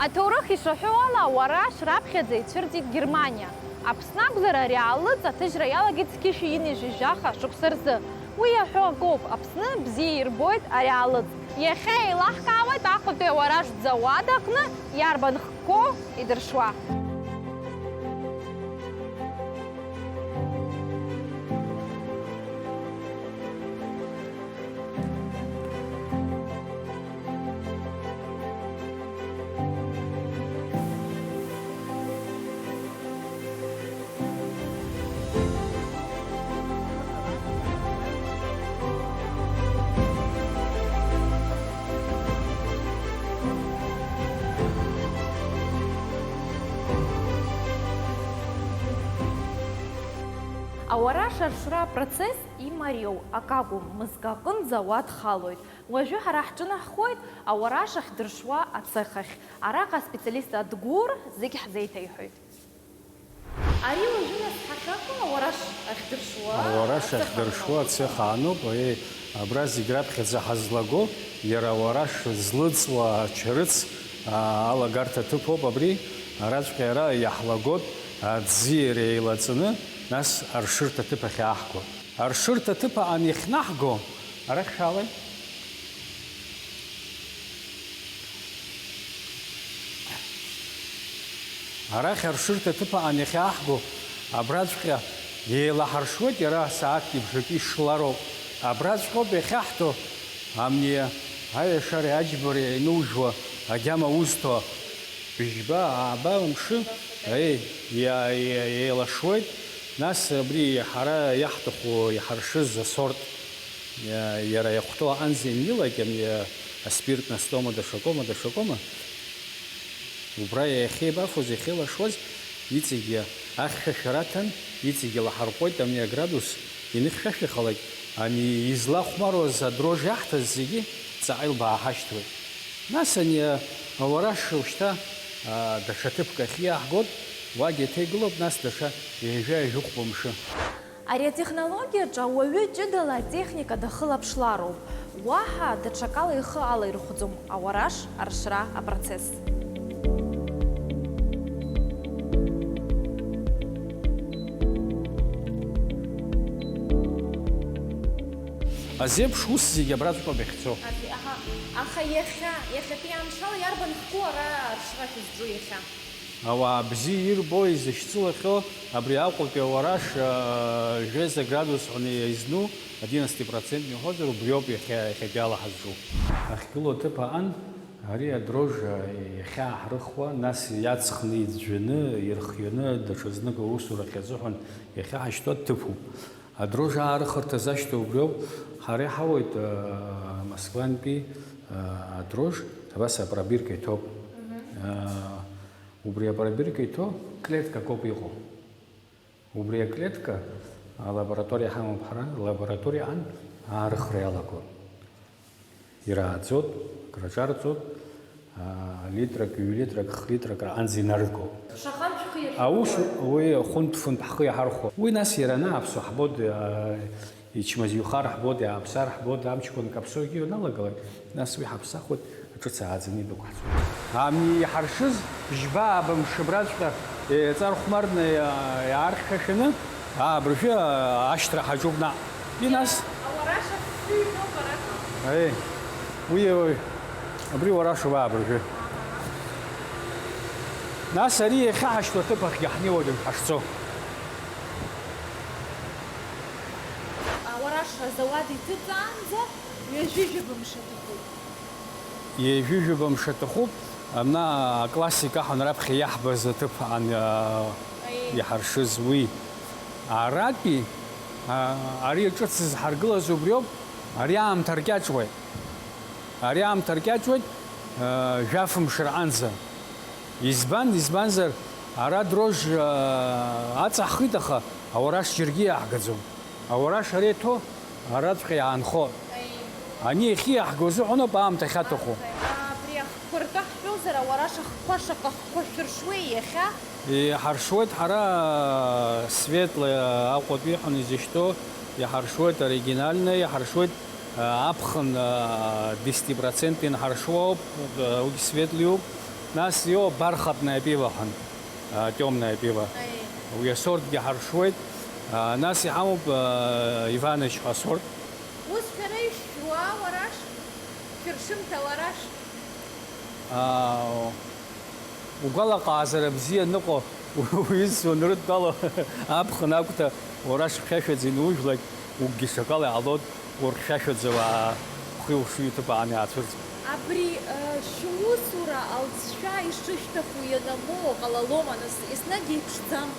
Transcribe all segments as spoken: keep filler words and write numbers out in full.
Аҭоурых ишаҳәо ала, ауараш раԥхьаӡа ицәырҵит Германиа. Аԥсны акәзар, ари аалыҵ аҭыжьра иалагеит зқьышәи ҩынҩажәи жәаха шықәса рзы. Уи иаҳәо акоуп, Аԥсны бзиа ирбоит ари аалыҵ. Иахьа еилаҳкаауеит Аҟәатәи ауараш зауад аҟны иарбан хкқәоу идыршуа. Ауараш аршра апроцесс имариоу акакәым, мызкы аҟынӡа уадхалоит. Уажәы ҳара ҳҿынаҳхоит ауараш ахьдыршуа ацех ахь. Араҟа аспециалист Адгәыр зегь ҳзеиҭеиҳәоит. Ари уажәы нас ҳахьаго ауараш ахьдыршуа Ауараш ацех ахьдыршуа аноуп. Ацех аноуп. Е, абра зегь раԥхьаӡа ҳазлаго, иара ауараш злыҵуа ачарыц, а, алагарҭа ҭыԥоуп абри. Араҵәҟьа ара иаҳлагоит аӡиара еилаҵаны, нас аршырҭа ҭыԥ ахь иааҳго. Аршырҭа ҭыԥ аан иахьнаҳго, арахь шәаалеи. Арахь аршырҭа ҭыԥ аан иахьааҳго, абраҵәҟьа еилаҳаршуеит, иара сааҭки бжаки шлароуп. Абраҵәҟьоуп иахьаҳҭо, амни аиашареи аџьбареи ианужәуа агьама узҭо. Быжьба, ааба, мшы, аи, иа-, иа-, еилашуеит. Нас абри ҳара иаҳҭаху, иҳаршыз асорт, иа-, иара иахәҭоу аҟынӡа инеилак, ами, аспиртна стома даҽакоума, даҽакоума. Убра иахьеибафоз, иахьеилашуаз, иҵегьы ахьшәашәара аҭан, иҵегьы лаҳарҟәуеит, ами, аградус. Иныхьшәашәахалак, ани излахәмаруаз адрожь иаҳҭаз зегьы ҵаҟа илбааҳашьҭуеит. Нас ани ауараш шьҭа, а, даҽа ҭыԥк ахь иааҳгоит, уагь еиҭа игылоуп, нас даҽа ҩажәа-ҩажәихәба мшы. Ари атехнологиаҿы ауаҩы ҷыдала атехника дахылаԥшлароуп, уаҳа даҽакала ихы алаирхәӡом ауараш аршра апроцесс. Азеиԥш ус зегьы абраҵәҟьоуп иахьцо. Аха, аха иахьа, иахьатәи амшала иарбан хкы ара аршра шәызҿу иахьа? Ауаа бзиа ирбо, изышьцылахьоу абри Аҟәатәи ауараш, а, жәеиза градус ҳәа изну, одиннадцатипроцентни уҳәозар, убриоуп иахьа, иахьатәиала ҳазҿу. Ахьгылоу аҭыԥ аан, ари адрожь, а, иахьааҳрыхуа, нас иаҵхны, иӡәӡәаны, ирхианы, даҽазнык аусурахь азыҳәан иахьаҳашьҭуа дҭыԥуп. Адрожь аарыхырҭа зашьҭоу убриоуп. Ҳара иҳауеит, а, Москвантәи, а, адрожь, абас апробирка иҭоуп. Мгм. А, убри апробирка иҭоу клеткак ауп иҟоу. Убри аклетка алабораториа ҳамоуп ҳара, лабораториаҟны аарыхра иалагоит. Ирааӡоит, краҿарҵоит, аа, литрак, ҩ-литрак, х-литрак раҟынӡа инарго. Шаҟантә шәхы иашәырхәоит? Аус уи хәынтә-фынтә ҳхы иаҳархәо. Уи нас иара анааԥсо ҳбоит, аа, ичмазаҩхар ҳбоит, иааԥсар ҳбоит, амчқәа анкаԥсо егьи ианалагалак, нас уи ҳаԥсахуеит, ҿыц ааӡаны идәықәҳҵоит. Ами иҳаршыз, бжьба-ааба мшыбраҵәҟьа еиҵархәмарны иа-, иаархьшәашәаны, аа, абыржәы, аа, ашьҭра ҳаҿуп наҟ. Уи нас? Ауараш афҩы иҳәоуп араҟа. Аиеи. Уи, уи, абри уарашуп, аа, абыржәы. Аҳа. Нас ари иахьаҳашьҭоу аҭыԥ ахьгьы ҳнеиуа ҳашцо. Ауараш азауад иҭыҵаанӡа ҩажәижәаба мшы аҭахуп. Ҩажәижәаба мшы аҭахуп, ана аклассика ҳәа раԥхьа иаҳбаз аҭыԥ аан, а, Аиеи. Иҳаршыз уи. Аратәи, а, ари ҿыц зҳаргылаз убриоуп, ари аамҭа ркьаҿуеит. Ари аамҭа ркьаҿуеит, а, жәаф мшы рҟынӡа. Избан, избанзар, ара дрожь, а, аҵаҳхит, аха ауараш џьаргьы иааҳгаӡом. Ауараш ара иҭоу араҵәҟьа иаанхо. Аиеи. Ани иахьа иаҳго азыҳәаноуп аамҭа ахьаҭаху. Абри ахқәа ртәы ҳҳәозар, ауараш ахқәа шаҟа хқәа шәыршуеи иахьа? Иҳаршуеит ҳара светлое Аҟәатәи ҳәа изышьҭоу, иҳаршуеит оригинальное, иҳаршуеит, а, аԥхын, а, десятипроцентный инҳаршуоуп, а, уигь светлыйуп. Нас иоуп бархатное пиво ҳәа, а, темное пиво. Аи. Уи асортгьы ҳаршуеит. А, нас иҳамоуп, а, Иванычҟа асорт. Ус шәара ишәжәуа ауараш, шәыршымҭа ауараш. А, угәалаҟазара бзиа ныҟәо, уҩызцәа уанрыдтәало, аԥхын агәҭа уара шхьшәашәаӡа инужәлак, угәгьы шакала иаалоит, урхьшәашәаӡа уаа хәи-хәши уҭыԥ аан иаацәырҵуеит. Абри, э, шәусура алҵшәа ишышәҭаху ианамоу ҟалалома, нас, еснагь еиԥшӡам.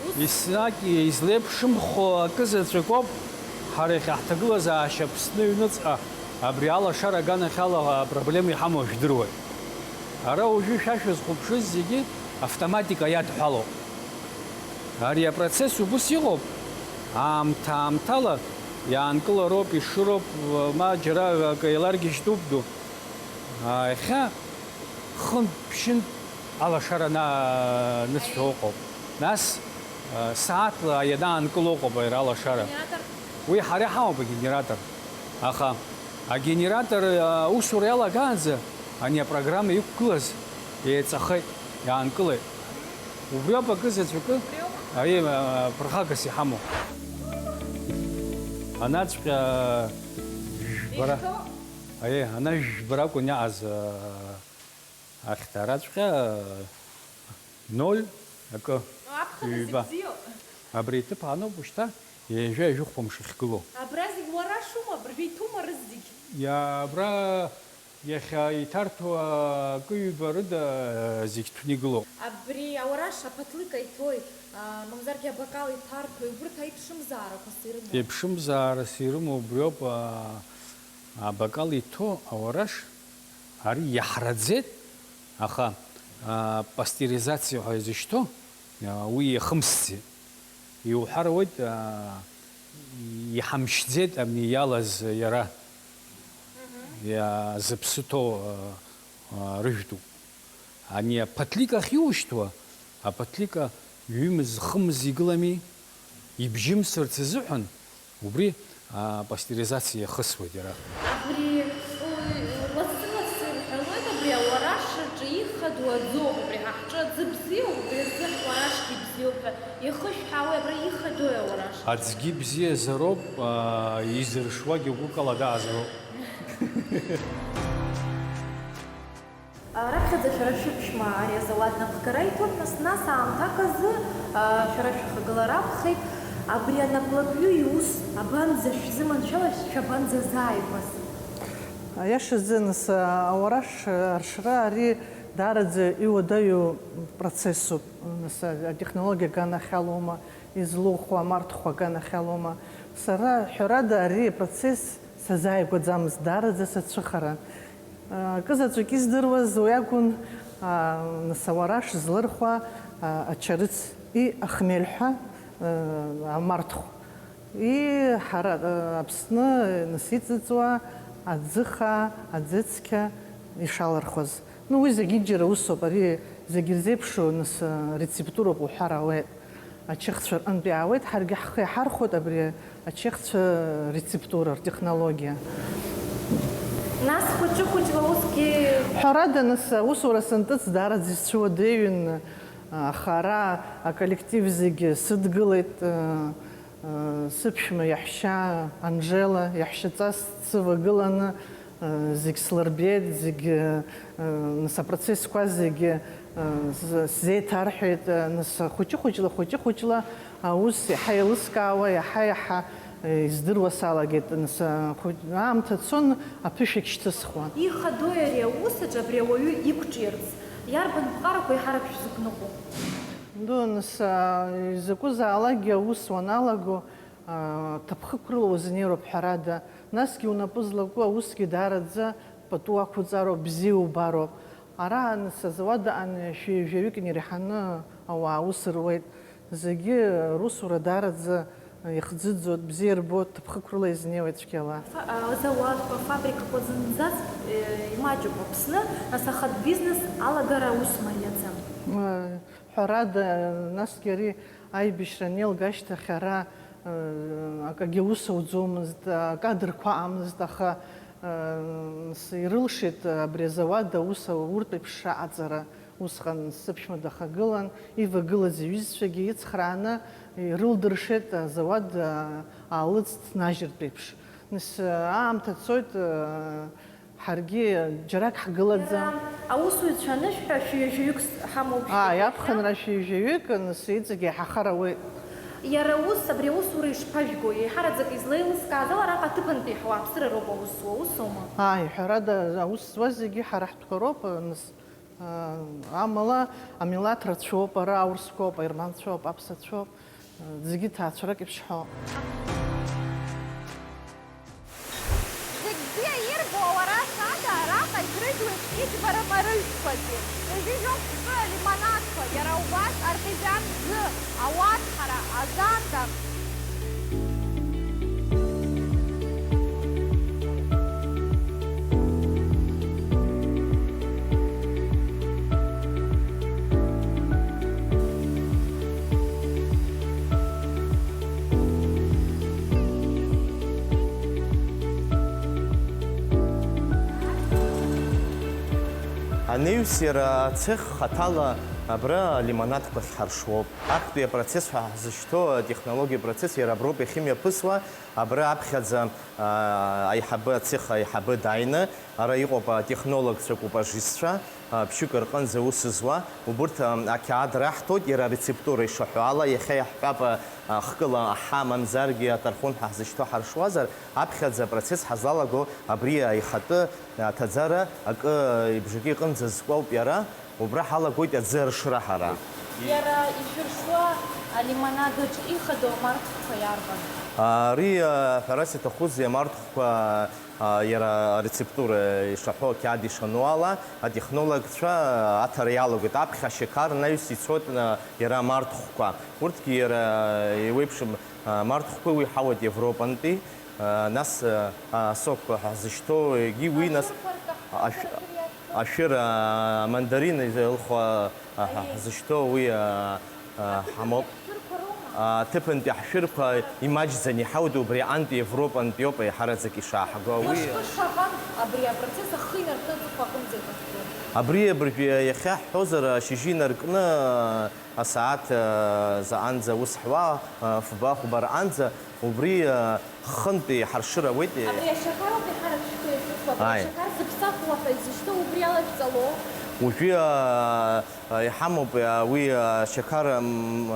Ус еснагь излеиԥшымхо акы заҵәык ауп, ҳара иахьа ҳҭагылазаашьа Аԥсны аҩныҵҟа абри алашара аганахьала апроблема иҳамоу жәдыруеит. Ара уажәы шәа шәызхәаԥшыз зегьы автоматика иадҳәалоуп. Ари апроцесс убыс иҟоуп, аамҭа-аамҭала иаанкылароуп, ишыроуп, ма џьара акы еиларгьежьтәуп ду. Иахьа хынтә-ԥшьынтә алашара на-, анысшәа ыҟоуп. Нас, а, сааҭла ианаанкыло ыҟоуп иара алашара. Генератор? Уи ҳара иҳамоуп агенератор. Аха агенератор, а, аусура иалагаанӡа ани апрограмма иқәгылаз еиҵахеит, иаанкылеит. Убриоуп акы заҵәыкы, ари, а, ԥырхагас иҳамоу. Анаҵәҟьа жәбара, аиеи, ана жәбара акәын иаҟаз, а, ахьҭа араҵәҟьа, а, ноль акы. Аԥхын ҩба. Зегь бзиоуп. Абри иҭыԥ аноуп ушьҭа ҩажәа-ҩажәихәба мшы ахьгылоу. Абра зегь уара шума, абыржәы иҭәума рызегь? Иа-, абра Иахьа иҭарҭәуа акы-ҩба рыда зегь ҭәны игылоуп. Абри ауараш аԥаҭлыка иҭәои, а, мамзаргьы абакал иҭарҭәои, убырҭ аиԥшымзаарақәас ирымоу? Иԥшымзаарас ирымоу убриоуп, а, абакал иҭоу ауараш, ари иаҳраӡеит, аха, а, пастеризациа ҳәа изышьҭоу, а, уи иахымсӡеит. Иуҳәар ауеит, аа, иҳамшьӡеит ами иалаз иара. Мгм. Иа-, зыԥсы ҭоу, аа, аа, рыжәтәуп. Ани аԥаҭлика ахьиушьҭуа, аԥаҭлика ҩымыз, хымыз игылами, ибжьымсырц азыҳәан, убри, аа, пастеризациа иахысуеит иара. Абри, ой, лассы-лассы ирҳәалоит, абри ауараш аҿы ихадоу аӡоуп, абри ҳа ҳҿы аӡы бзиоуп, убри азы ҳуарашгьы бзиоуп ҳәа. Ихышәҳәаауеи абра ихадои ауараш? Аӡгьы бзиазароуп, аа, изыршуагьы гәыкала дааӡароуп. Раԥхьаӡа шәара шәыԥшәма ари азауад напхгара иҭоуп, нас, нас аамҭак азы, аа, шәара шәахагылара акәхеит. Абри анаплакҩы иус абанӡа шәзыманшәалаз, шәабанӡазааигәаз? Аиашазы, нас, ауараш аршра ари даараӡа иуадаҩу процессуп. Нас, атехнологиа аганахьалоума, излуху амарҭхәы аганахьалоума? Сара, ҳәарада, ари апроцесс сазааигәаӡамызт, даараӡа сацәыхаран. Акы заҵәык издыруаз уи акәын, нас, ауараш злырхуа, ачарыци ахмель ҳәа, амарҭхә. И ҳара, а, Аԥсны, нас, иҵыҵуа аӡыхаа, аӡыцқьа ишалырхуаз. Ну, уи зегьынџьара усоуп, ари зегь ирзеиԥшу, нас, а, рецептуроуп уҳәар ауеит. Ачехцәа рҟынтә иаауеит, ҳаргьы ҳхы иаҳархәоит абри ачехцәа рецептура, ртехнологиа. Нас хәыҷы-хәыҷла усгьы. Ҳәарада, нас, аусура сынтәыц даараӡа исцәыуадаҩын, аха ара аколлектив зегьы сыдгылеит. Сыԥшәма иаҳәшьа Анжела иаҳәшьаҵас дсывагыланы, зегь слырбеит, зегь, нас, апроцессқәа зегьы, с-, сзеиҭарҳәеит, нас, хәыҷы-хәыҷла, хәыҷы-хәыҷла аус иаҳа еилыскаауа, иаҳа-иаҳа издыруа салагеит, нас, хәыҷ-, аамҭа цон, аԥышәагь шьҭысхуан. Ихадои ари аус аҿы абри ауаҩы иқәҿиарц? Иарбан ԥҟарақәа еиҳарак шәзықәныҟәо? Ду, нас, а, изакәызаалакгьы аус уаналаго, а, ҭыԥхықәрыла узнеироуп, ҳәарада, насгьы унапы злаку аусгьы даараӡа пату ақәуҵароуп, бзиа убароуп. Ара, нас, азауад аҟны шәи жәаҩык инареиҳаны ауаа аус руеит. Зегьы русура даараӡа ихӡыӡоит, бзиа рбоит, ҭыԥхықәрыла изнеиуеит цәгьала. Фа-, а, азауадқәа, афабрикақәа зынӡаск, э, имаҷуп Аԥсны, нас ахатә бизнес алагара аус мариаӡам. М, Ҳәарада, насгьы ари аибашьра анеилга ашьҭахь ара, э, акагьы аус ауӡомызт, акадрқәа аҟамызт, аха, Нас ирылшеит абри азауад аус ауртә еиԥш аҟаҵара. Усҟан сыԥшәма дахагылан, ивагылаз иҩызцәагьы ицхрааны ирылдыршеит, азауад аалыҵ ҭнажьыртә еиԥш. Нас аамҭа цоит, ҳаргьы џьарак ҳгылаӡам. Иара аусуҩцәа анышәҳәа, шәи ҩажәаҩык ҳамоуп. Ааи, аԥхынра шәи ҩажәаҩык, нас иҵегь еиҳахар ауеит. Иара ус, абри аусура ишԥажәго? Еиҳараӡак излеилыскааз ала, араҟа аҭыԥантәи ҳауааԥсыра роуп аус зуа, усоума? Ааи, ҳәарада, аус зуа зегьы ҳара ҳтәқәа роуп, нас, а, амала амилаҭ рацәоуп, ара аурысқәоуп, аерманцәоуп, аԥсацәоуп, а, зегьы ҭаацәарак еиԥш ҳауп. Зегь бзиа ирбо ауаа рахь ада араҟа ишрыжәуеит иӡбарам арыжәтәқәагьы. Ҩажәи жәохә ҿы алимонадқәа, иара убас артезиан ӡы, ауаҭәҳара, азанда. Анаҩс иара ацех хаҭала абра алимонадқәа ахьҳаршуоуп. Актәи апроцесс ҳәа ҳзышьҭоу атехнологиа процесс иара аброуп иахьымҩаԥысуа, абра аԥхьаӡа, аа, аиҳабы, ацех аиҳабы дааины, ара иҟоуп атехнологцәа, акупажистцәа, а, ԥшьҩык рҟынӡа аус зуа, убырҭ, а, ақьаад раҳҭоит, иара арецептура ишаҳәо ала, иахьа иаҳҳәап, а, а, хкыла аҳа мамзаргьы аҭархун ҳәа ҳзышьҭоу ҳаршуазар, аԥхьаӡа апроцесс ҳазлалаго абри аихатәы аҭаӡара акы ибжаки иҟынӡа зкуа ауп иара, убра ҳалагоит аӡы аршра ҳара. Иара ишәыршуа алимонадаҿ ихадоу амарҭқәа иарбан? Ари, а, ҳәарас иҭахузеи, амарҭқәа а, иара арецептура ишаҳәо, ақьаад ишану ала, атехнологцәа аҭара иалагоит. Аԥхьа ашьақар анаҩс ицоит, а, иара амарҭхәқәа. Урҭгьы иара еиуеиԥшым, а, марҭхәқәеи уи ҳауеит Европантәи, а, нас, а, асокқәа ҳәа ҳзышьҭоу, егьи уи нас ашәыр, ашәыр, а, амандарин илхо, а, ҳәа ҳзышьҭоу уи, а, а, ҳамоуп. А, аҭыԥантәи ҳшәырқәа имаҷӡаны иҳауеит, убри аҟынтәи Европантәиоуп еиҳараӡак ишааҳго. Уи мышкы шаҟантә абри апроцесс ахы инаркны аҵыхәа аҟынӡа иҟаҳҵо? Абри абыржәы иахьа ҳҳәозар, ашьыжьы инаркны, асааҭ, а, заҟанӡа ус ҳуа, а, фба, хәба раҟанӡа, убри, а, хынтәи ҳаршыр ауеит. Абри ашьақар ауп еиҳарак шәҭо иахьырхәо, абри Ааи. Ашьақар зыԥсахуа ҳәа изышьҭоу убри ала шәҵало? Уажәы, а, Иҳамоуп, уи ашьақар, м,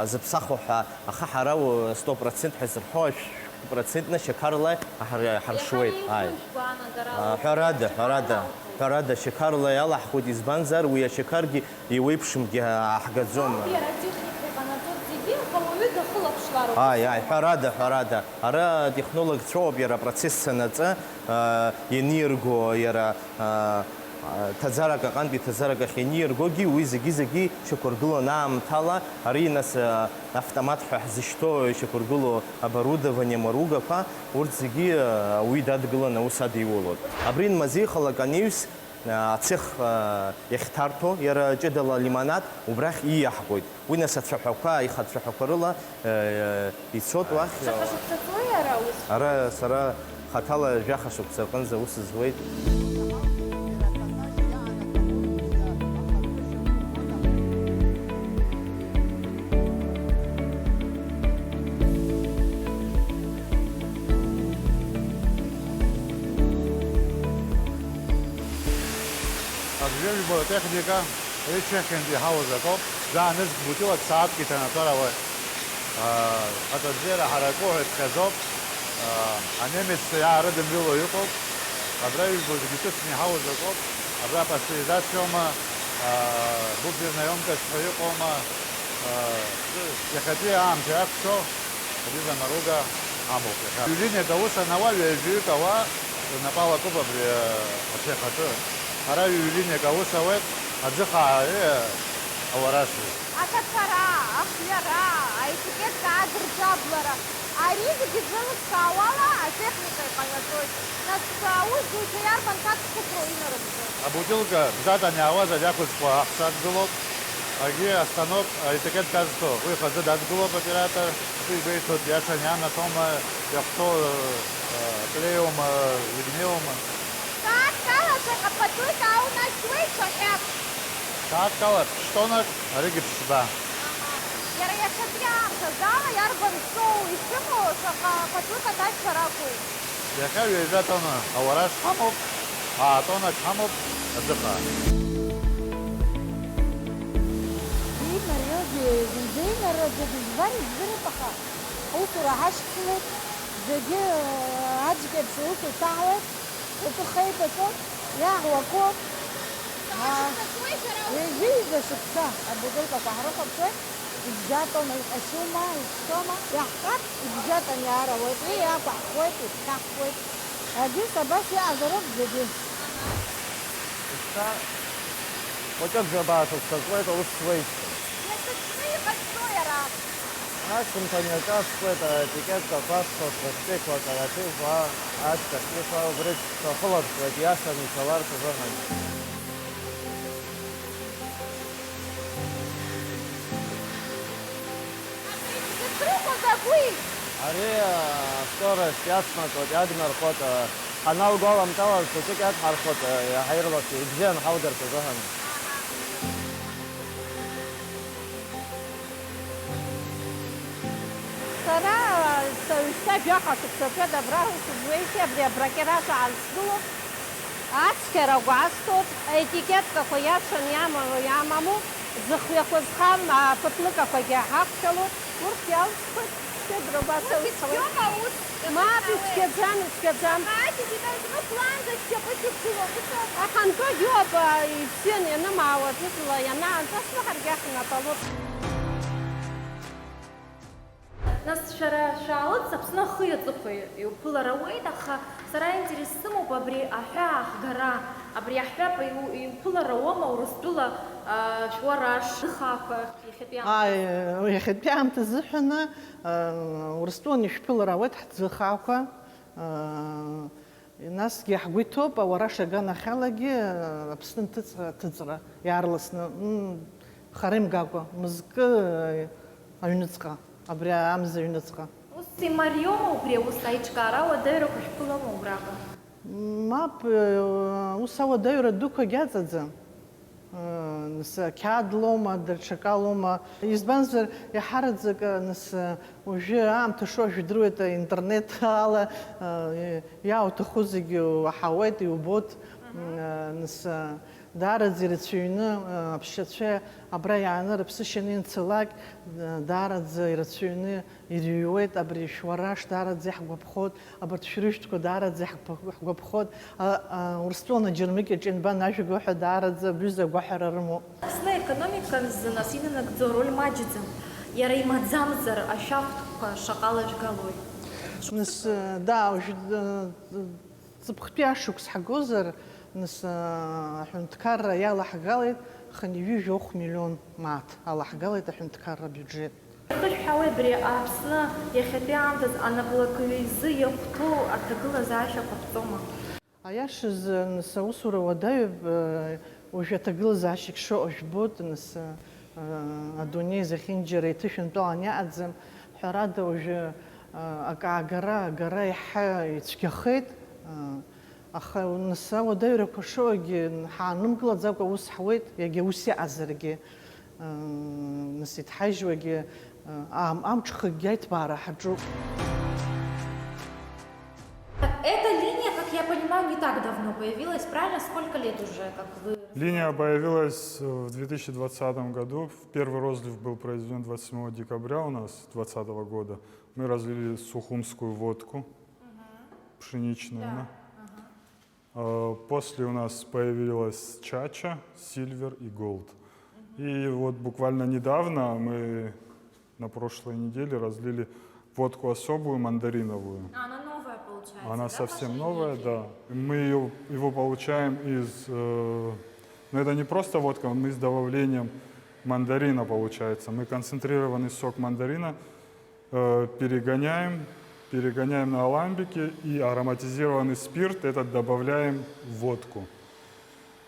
зыԥсахуа ҳәа, аха ҳара у-, сто процент ҳәа зырҳәо, шәшәы процентны ашьақарла ҳар-, ҳаршуеит. Иаҳа Ааи. Илшоит шәгәаанагара. А, ҳәарада, ҳәарада, ҳәарада, ашьақарла иалаҳхуеит, избанзар, уи ашьақаргьы еиуеиԥшымгьы ааҳгаӡом. Ауп иара атехника иҟанаҵоит зегьы, аха уаҩы дахылаԥшлароуп. Ааи, ааи, ҳәарада, ҳәарада. Ара атехнологцәоуп иара апроцесс санаҵы, а, ианирго, иара, а, Ҭаӡарак аҟынтәи ҭаӡарак ахь ианиргогьы, уи зегьы-зегьы шьақәыргылон аамҭала, ари нас, а, автомат ҳәа ҳзышьҭоу ишьақәыргылоу оборудование, амаругақәа, урҭ зегьы, а, уи дадгыланы аус адиулоит. Абри нмазеихалак анаҩс, а, ацех, а, иахьҭарҭәо, иара ҷыдала алимонад, убрахь ииаҳгоит. Уи нас ацәаҳәақәа, аихацәаҳәақәа рыла, э, ицоит уахь. Шаҟа шықәса ҵуеи ара аус? Ара сара хаҭала жәаха шықәса рҟынӡа аус зуеит. Абжьыжәбо атехника. Уи Чехиантәи иҳауз акоуп. Заа нызқь бутилак сааҭк иҭанаҵар ауеит. Аа, ахаҵабзиара ҳараку ҳәа иԥхьаӡоуп. Аа, анемеццәа иаарыдымҩыло иҟоуп. Абра ижәбо зегьы ҿыцны иҳауз акоуп. Абра пастеризациоума, аа, буферная ёмкость ҳәа иҟоума, аа, иахьатәи аамҭа иақәшәо. Ари замаруга амоуп иахьа. Ҩлинек аус анауа, ҩажәаҩык ауаа рнапы алакуп абри, э, ацех аҿы. Ара ҩлинек аус ауеит, аӡы хаа, э, ауарашәа. Аҭацара, ахҩара, аетикетка адырџьаблара, ари зегьы зеилыскаауала атехника иҟанаҵоит. Нас, аусзуҩцәа иарбан ҭакԥхықәроу инарыгӡо? Абутилка бжатан иаауаз ари ақәызхуа аҳәса адгылоуп. Агьи астанок, аетикетка азҭо, уи хазы дадгылоуп аоператор, уи игәеиҭоит иашан ианаҭома, иахәҭоу, Аклеиуама, зегь неиуама? Сааҭк ала шаҟа ԥатәык аунашьҭуеит, шаҟьак? Сааҭк ала ԥштәонак, аригьы ԥшьба. Иара иахьатәи аамҭазы ала иарбан соу ишәымоу, шаҟа ԥатәык аҭаҷцәа ракәу? Иахьа ҩажәа тонна ауараш ҳамоуп, аа тоннак ҳамоуп аӡыхаа. Ди Мариоди зынӡа инараӡа дыжәбар ижәдыруп, аха ҳусура ҳашьцылеит, зегьы аџькеиԥш аус еиҭаҳауеит, утәы хеибаҵо, иаҳуаку. Ҩажәи ҩба шықәса абутылкақәа ҳрыхәаԥшуеит, ибжьатәома, иҟьашьума, иԥшума, иаҳҟьап, ибжьатәан иаарауеит, уи иақәаҳхуеит, иԥхьаҳхуеит. Абас иҟазароуп зегьы. Шықәса хәыҷык жәабаа шықәса зуеит аус зуеижьҭеи. Иахьатәны иҟашәҵои ара? Ас хәымҭа мҩаҿа сҵуеит аетикеткақәа, схәыцрыхәҵәеиқәа караҭеиқәа, ашьҭахь ишәа убригь сахылаԥшуеит, иашаны ишәаларц азыҳәан. Абри шәзыцрыҟәо закәи? Ари, а, скорость иацнаҵоит, иаднархоит, а, ҳаналгәаламтәалаз хәыҷык иадҳархәоит, а, иаҳа ирласны, ибзианы ҳалгарц азыҳәан. Сара, са ҩажәа шықәса ҵуеит абра, ус зуеижьҭеи абри аброкераж аансгылоуп. Ацқьара гәасҭоит, аетикеткақәа иашаны иамоу, иамаму, зыхҩақәа зхам аԥытлыкақәагьы ҳақәшәалоит, урҭ иалҵхоит, Сидра убас Ус еиԥш ауеит. Ицәгьоума ус? Мап, ицәгьаӡам, ицәгьаӡам. Аха аҷкәын зны планӡа шьапы шьақәгылоуп, ицәоума? Аха антогьы ауп, ибзианы ианымаауа аӡәы зла ианааҵасны ҳаргьы ҳнатәалоит. Нас шәара шәаалыҵ Аԥсны ахи аҵыхәеи иуԥылар ауеит, аха сара аинтерес сымоуп абри аҳәаа ахгара, абри аҳәап иу-, иуԥылар ауама Урыстәыла, а, шәуараш, зыхаақәа иахьатәи аамҭазы? Ааи, иахьатәи аамҭа азыҳәаны, а, Урыстәылан ишәԥылар ауеит ҳӡыхаақәа, а, Насгьы ҳгәы иҭоуп, ауараш аганахьалагьы, Аԥсны аҭыҵра, аҭыҵра иаарласны, м, хара имгакәа, мызкы, аҩныҵҟа, абри амза аҩныҵҟа. Ус имариоума убри аус аиҿкаара, ауадаҩрақәа шәԥылома убраҟа? Мап, ус ауадаҩра дуқәагь аҵаӡам. Нас ақьаад лоума, даҽакалоума? Избанзар, иаҳараӡак, нас, уажәы аамҭа шоу жәдыруеит, аинтернет ала, иаауҭаху зегьы уаҳауеит, иубоит. Нас, даараӡа ирацәаҩны, аԥсшьацәа абра иааны рыԥсышьаны ианцалак, даараӡа ирацәаҩны ирыҩуеит, абри шәуараш даараӡа иаҳгәаԥхоит, абарҭ шәрыжәтәқәа даараӡа иаҳгәаԥхоит, а, а, Урыстәылан аџьармыкьаҿ ианбан ажәаго ҳәа даараӡа абҩыза агәаҳәара рымоуп. Аԥсны аекономика азы нас инанагӡо ароль маҷӡам. Иара имаӡамзар, ашәахтәқәа шаҟа лажәгалои? Нас, да, уажә, э, ҵыԥхтәи ашықәс ҳагозар, нас, э, аҳәынҭқарра иалаҳгалеит, хынҩажәи жәохә миллион мааҭ алаҳгалеит аҳәынҭқарра абиуџьет. Иахышәҳәауеи абри Аԥсны иахьатәи аамҭазы анаплакҩы изы иахәҭоу аҭагылазаашьа ҟаҳҵома? Аиашазы, нас, аусура уадаҩуп, уажәы аҭагылазаашьагь шыҟоу жәбоит, нас, адунеи зехьынџьара иҭышәынтәалан иҟаӡам. Ҳәарада, уажәы, акы аагара, агара иаҳа ицәгьахеит, аха, нас, ауадаҩрақәа шыҟоугьы ҳаанымгылаӡакәа аус ҳуеит, иагьа ус иҟазаргьы. Нас иҭҳажьуагьы, ам-, амҽхакгьы аиҭбаара ҳаҿуп. Эта линия, как я понимаю, не так давно появилась, правильно? Сколько лет уже, как вы... Линия появилась, э, в две тысячи двадцатом году. Первый розлив был произведён двадцать седьмого декабря у нас двадцатого года. Мы разлили сухумскую водку, пшеничную, да. Э, после у нас появилась Чача, Сильвер и Голд. И вот буквально недавно мы на прошлой неделе разлили водку особую, мандариновую. А, она новая получается, да, совсем новая, да. Мы её, его получаем из, э, ну, это не просто водка, мы с добавлением мандарина получается. Мы концентрированный сок мандарина э, перегоняем, перегоняем на аламбике и ароматизированный спирт этот добавляем в водку.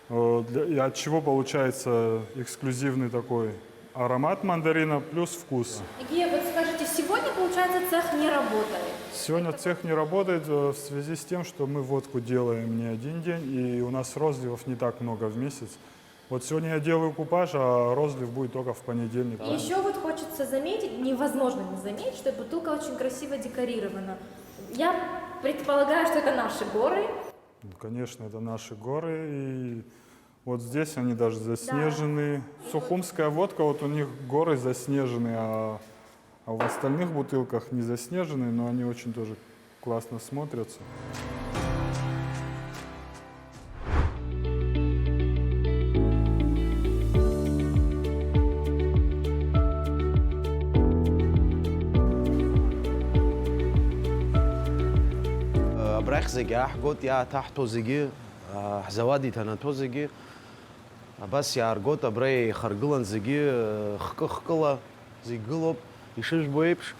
Э, для, и от чего получается эксклюзивный такой Аромат мандарина плюс вкус. Гия, вот скажите, сегодня, получается, цех не работает? Сегодня цех не работает э, в связи с тем, что мы водку делаем не один день, и у нас розливов не так много в месяц. Вот сегодня я делаю купаж, а розлив будет только в понедельник. И еще вот хочется заметить, невозможно не заметить, что бутылка очень красиво декорирована. Я предполагаю, что это наши горы. Ну, конечно, это наши горы, и вот здесь они даже заснежены. Сухумская водка, вот у них горы заснежены, а, а в остальных бутылках не заснежены, но они очень тоже классно смотрятся. Абрахь зегьы ааҳгоит, иааҭаҳҭәо зегьы, ҳзауад иҭанаҭәо зегьы. Абас иааргоит, абра еихаргылан зегьы, хкы-хкыла зегь гылоуп, ишыжәбо еиԥш.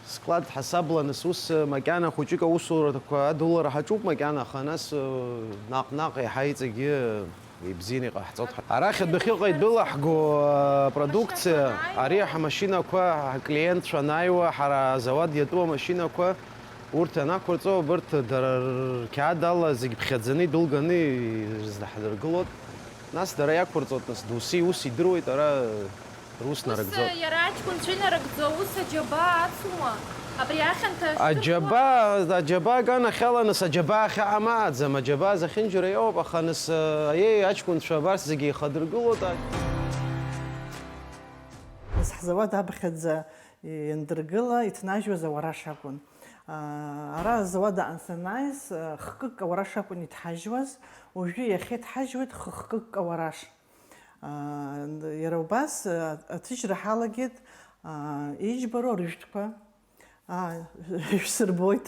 Склад ҳасабланы, ус макьана хәыҷык аусурақәа адулара ҳаҿуп макьана, аха нас наҟ-наҟ еиҳа иҵегьы ибзианы иҟаҳҵоит. Арахь адәахьыҟа идәылаҳго апродукциа, ари ҳмашьынақәа, ҳклиентцәа анааиуа, ҳара азауад иатәу амашьынақәа, урҭ анақәырҵо, абарҭ дара рқьаад ала зегь ԥхьаӡаны идәылганы ирзаҳдыргылоит. Нас дара иақәырҵоит, нас доусы иус идыруеит, ара рус нарыгӡоит. Ус иара аҷкәынцәа инарыгӡо аус аџьабаа ацума? Абри ахьанҭа шәҭыхуа? Аџьабаа, аџьабаа аганахьала, нас аџьабаа ахьаамааӡам, аџьабаа зехьынџьара иоуп, аха нас, аиеи, аҷкәынцәа абарҭ зегьы ихадыргылоит. Нас ҳзауад аԥхьаӡа иандыргыла иҭнажьуаз ауараш акәын. Ара азауад аан санааиз, хкык ауараш акәын иҭҳажьуаз, уажәы иахьа иҭҳажьуеит хы-хкык ауараш. Иара убас аҭыжьра ҳалагеит, иџьбароу арыжәтәқәа, аа, ишәсырбоит,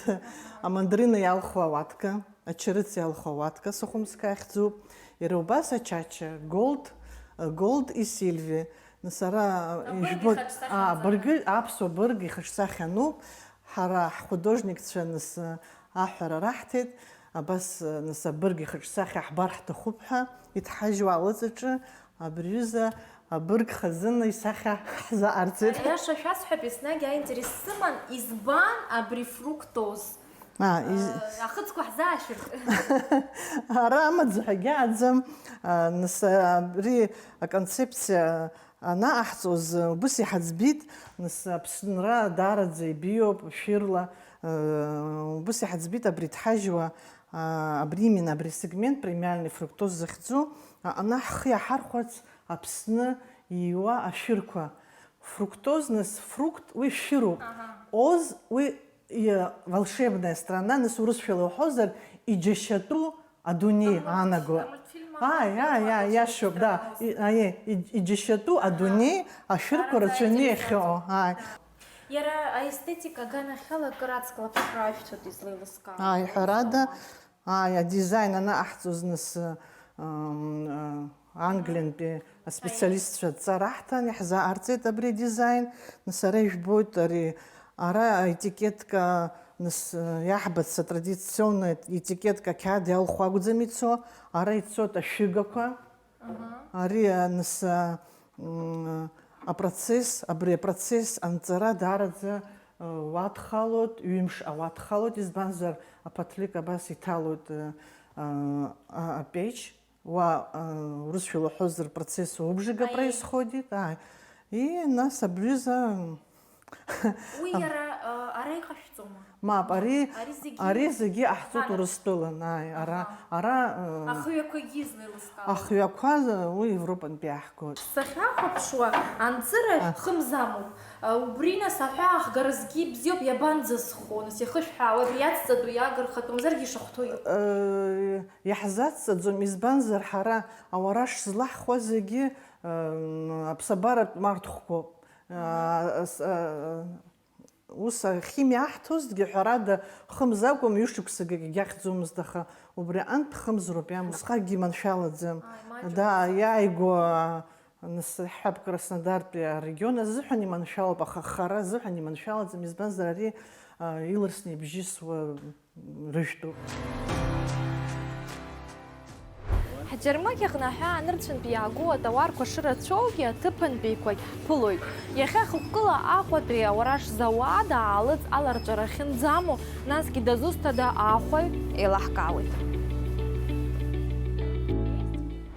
амандарина иалху ауатка, ачарыц иалху ауатка, Сухумская ахьӡуп, иара убас ачача, Голд, Голд и Сильви. Нас ара ижәбоит, аа, абырг, аԥсуа бырг ихаҿсахьа ануп, ҳара ҳхудожникцәа нас аҳәара раҳҭеит, абас нас абырг ихаҿсахьа ҳбар ҳҭахуп ҳәа, иҭҳажьуа алыҵаҿы абри аҩыза абырг хазына исахьа ҳзаҟарҵеит. Аиаша шәасҳәап, еснагь аинтерес сыман, избан абри фруктоз? Аа, из- Э, Ахыцқәа ҳзаашәырк. Ара амаӡа ҳәагьы аӡам, а, нас абри аконцепциа анаҟаҳҵоз, убыс иҳаӡбит, нас Аԥсынра даараӡа ибиоуп, шәирла, э, убыс иҳаӡбит абри дҳажьуа, а, абри именно абри асегмент премиальный фруктоз захьӡу, аҟны ҳхы иаҳархәарц Аԥсны ииуа ашәырқәа. Фруктоз, нас фрукт, уи шәыруп. Оз, уи и-, волшебная страна, нас урысшәала уҳәозар, иџьашьатәу адунеи аанаго. Амультфильм Ааи, ааи, ааи, иашоуп, да. И-, аиеи, и-, иџьашьатәу адунеи ашәырқәа рацәаны иахьыҟоу. Ааи. Иара аестетика аганахьала акыр аҵкылаԥшра ашәҭоит излеилыскаауа. Ааи, ҳәарада, Ааи, адизайн анаҟаҳҵоз нас, м, а, Англиантәи аспециалистцәа адҵа раҳҭан, иаҳзааҟарҵеит абри адизайн. Нас ара ижәбоит, ари, ара аетикетка, нас, а, иаҳбац атрадиционная етикетка ақьаад иалху акәӡам ицо, ара ицоит ашәыгақәа. Ари, а, нас, а, М, апроцесс, абри апроцесс анҵара даараӡа, э, уадхалоит, ҩымш ауадхалоит, избанзар, аԥаҭлик абас иҭалоит, э, а, а, апеч, уа, э, урысшәала уҳәозар, процесс обжига Аиеи. происходит, ааи. И нас абҩыза Уи иара, а, ара иҟашәҵома? Мап, ари, Ари зегьы ари зегьы аҳҵоит Ҳара. Урыстәылан, ааи, ара, Аҳа. ара, э, Ахҩақәагьы излеилыскаауа? Ахҩақәа, э, уи Европантәи иаҳгоит. Сахьахәаԥшуа, анҵыра А. хымзамуп. А, убри нас аҳәаа ахгаразгьы ибзиоуп, иабанӡасхо, нас иахышәҳәаауеи, абри иацҵатәу иаагар хатәымзаргьы ишахәҭоу иҟоуп. Э, иаҳзацҵаӡом, избанзар, ҳара ауараш злаҳхуа зегьы, э, аԥсабаратә марҭхәқәоуп. Аа, ас-, аа, ус ахимиа аҳҭозҭгьы, ҳәарада, хымз акәым, ҩышықәсагьы егьахьӡомызт, аха убри аҟынтә хымз роуп иамоу. Усҟакгьы иманшәалаӡам. Ааи, маҷуп. Да, иааигәоу, а, нас, иаҳҳәап, Краснодартәи арегион азыҳәан иманшәалоуп, аха хара азыҳәан иманшәалаӡам, избанзар, ари, а, илырсны ибжьысуа рыжәтәуп. Џьармыкьаҟны аҳәаа нырцәынтә иаагоу атауарқәа шырацәоугьы, аҭыԥантәиқәагь ԥылоит. Иахьа хықәкыла Аҟәатәи ауараш зауад аалыҵ аларҵәара ахьынӡамоу, насгьы дызусҭада аахәаҩ, еилаҳкаауеит.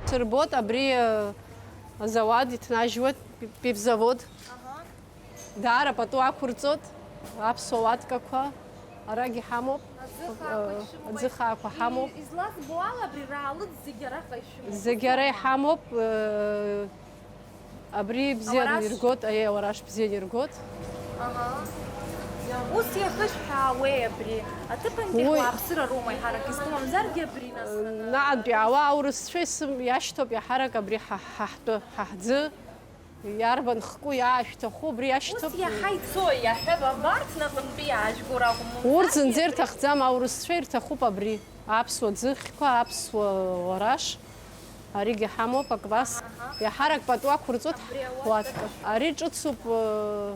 Сырбот абри, э, азауад иҭнажьуеит, пи-, пивзавод. Даара пату ақәырҵоит, аԥсуа уаткақәа арагь иҳамоуп. Аӡы хаақәа Э, ишымоу. Аӡы хаақәа ҳамоуп. И-, излазбо ала, абри раалыҵ зегь араҟа ишәымоуп. Зегь ара иҳамоуп, э, абри бзианы Ауараш? Иргоит, аиеи, ауараш бзианы иргоит. Аҳа. Ус иахышәҳәаауеи абри? Аҭыԥантәи Уи- ауааԥсыра роума еиҳарак изтәу, мамзаргьы абри нас? Э, наҟтәи ауаа аурысцәа исым-, иашьҭоуп иаҳарак абри ҳа, ҳа ҳтәы, ҳа ҳӡы. Иарбан хкы иаашәҭаху, убри иашьҭоуп. Ус иаҳа ицои, иаҳҳәап, абарҭ наҟынтәи иаажәго ракәым, Урҭ умзаргьы зынӡа абри ирҭахӡам, аурысцәа ирҭахуп абри. Аԥсуа ӡыхьқәа, аԥсуа уараш, аригьы ҳамоуп, аквас. Аҳа. Иаҳарак пату ақәырҵоит. Абри ауатка. Уатка. Ари ҿыцуп, э,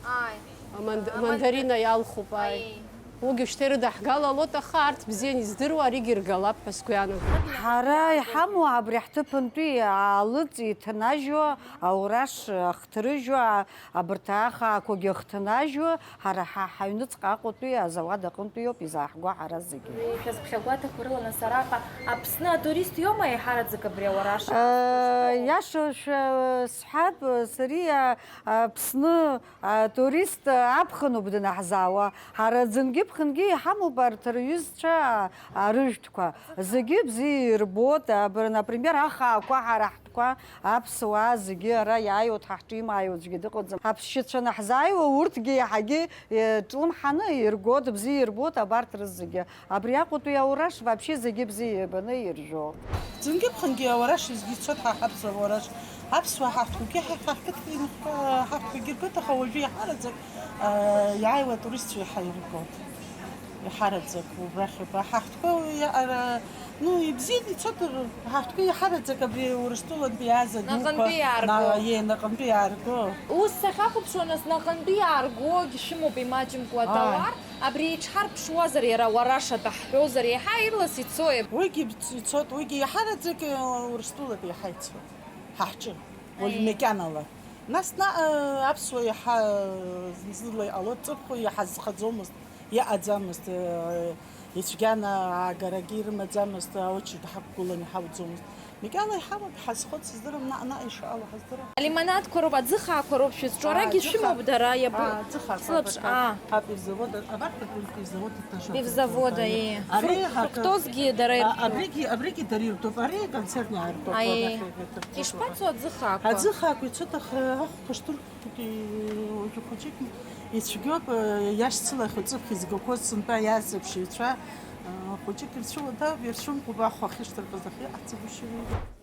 Ааи. аманд-, Аманд-, мандарина иалхуп, ааи. Аиеи. Уигьы шьҭа ирыдаҳгалалоит, аха арҭ бзианы издыруа аригьы иргалап ҳәа сгәы иаанагоит. Ҳара иҳамоу абри ҳҭыԥантәи аалыҵ иҭанажьуа, аураш ахҭрыжьуа, абарҭ ахаақәагьы ахҭанажьуа, ҳара ҳа-, ҳаҩныҵҟа Аҟәатәи азауад аҟынтәиоуп изааҳго ҳара зегьы. Шәазԥхьагәаҭақәа рыла нас араҟа Аԥсны атурист иоума еиҳараӡак абри ауараш? Э, иашоушәа сҳәап, Сариа, Аԥсны атурист аԥхынуп данаҳзаауа. Ҳара аӡынгьы-ԥхынгьы иҳамоуп арҭ рҩызцәа, а, рыжәтәқәа. Зегьы бзиа ирбоит, абра, например, ахаақәа ҳара ҳтәқәа, аԥсуаа зегьы ара иааиуеит, ҳа ҳҿы имааиуа аӡәгьы дыҟаӡам. Аԥсшьацәа наҳзааиуа, урҭгьы иаҳагьы, э, ҿлымҳаны иргоит, бзиа ирбоит абарҭ рызегьы. Абри Аҟәатәи аураш вообще зегьы бзиа ибаны иржәуоуп. Ӡынгьы-ԥхынгьы ауараш изгьы ицоит ҳа ҳаԥсуа уараш. Аԥсуа ҳаҳҭгәгьы ҳа-, ҳаҳҭгәгьы рбоит, аха уажәы иаҳараӡак, а, иааиуа атуристцәа иаҳа иргоит. Иаҳараӡак убрахь ауп. Ҳаҳҭгәы иаара, ну, ибзианы ицоит, ҳаҳҭгәы иаҳараӡак абри Урыстәылантәи иааз адуқәа. Наҟынтәи иаарго. На-, е, наҟынтәи иаарго. Ус сахьахәаԥшуа, нас, наҟынтәи иааргогь шәымоуп, имаҷымкәа Ааи. Атауар. Абри иҽҳарԥшуазар, иара уарашатәы ҳҳәозар, еиҳа ирлас ицои? Уигьы ицоит, уигьы иаҳараӡак, э, Урыстәылатәи иаҳа ицоит. Ҳа ҳҿы, уажә Аиеи. Макьанала. Нас наҟ, э, аԥсуа иаҳа, э, зны-зынла иҟалоит, ҵыԥхо иаҳазхаӡомызт, иҟаӡамызт, э, ицәгьан аагарагьы ирымаӡамызт, аочерд ҳақәгыланы иҳауӡомызт. Макьана иҳамоуп, ҳазхоит, сыздырам, наҟ-наҟ ишыҟало ҳаздырам. Алимонадқәа роуп, аӡыхаақәа роуп шәызҿу, арагьы Аа, шәымоуп аӡыхаа. Дара, иаб-, Аа, аӡыхаақәа, сылаԥш-, абарҭ, аа. Абарҭ пивзавод, абарҭ пивзавод иҭажьуп. Пивзавод, Аӡыхаа, аиеи. Ари Фру-, ҳаҭыр-, фруктозгьы дара а, ирҭоуп. Абригьы, абригьы дара ирҭоуп, ари концертни аарҭоуп, Аиеи. Абарҭ ирҭоуп. Ишԥацо аӡыхаақәа? Аӡыхаақәа ицоит, аха ахәқәа шдырхәгьы, уажәы хәыҷыкгьы ицәгьоуп, иашьцылахьоу ҵыԥх изгақәоу сынтәа иазеиԥш ицәа, хәыҷык ирцәуадаҩуп, ирцәымкәа ахәа ахьышьҭырхыз ахьыҟаҳҵагәышьоу.